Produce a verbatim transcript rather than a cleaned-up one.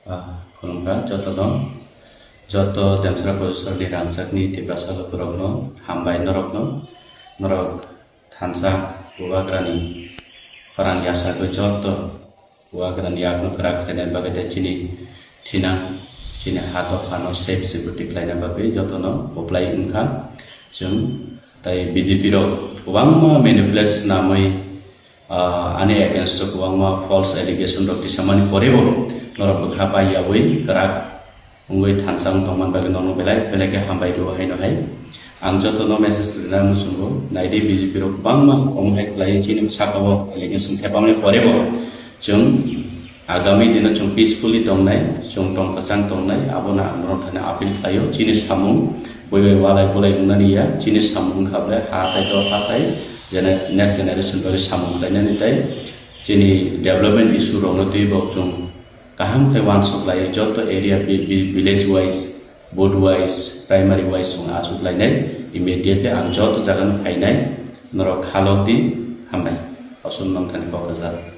Ah, khulumkha jotono, joto Demsra Porisorni rangchakni Tiprasa lukurokno hambai norokno, norok thansa Bubagrani khorang yasagwi joto Bubagrani yakno kwrak khlaina bagwi tei chini thinang, chini ha dophano safe security khlaina bagwi jotono koplai wngkha. Chwng tei B J P rok kwbangma manipulate swnamwi, ah, ani against o kwbangma false allegation rok tisamani porebo norok bwkha pai yaui kwrak wngwi thansa wng tongmani bagwi nono belai belai khe hambai rwo haino hai. Ang jotono message rwna muchungo, naidi B J P rok kwbangma omo hai khlaiwi chini saka o allegation thepamani porebo chwng agami dino chwng peacefully tongnai, chwng tong kwchang tongnai, abono ang norok thani appeal khlaio. Chini samung bui bai walai bulai wngnani ya, chini samung wngkha ble ha tai dopha tai jene next generation bagwi samung khlainani tei chini development issue rokno twibo chwng kaham khe uansuk lai joto area, vi-, vi-, village wise, board wise, primary wise chwng achuk lainai. Immediately ang joto jagano phainai, norok khalok di, hambai. Osum nong thani kok rwjak.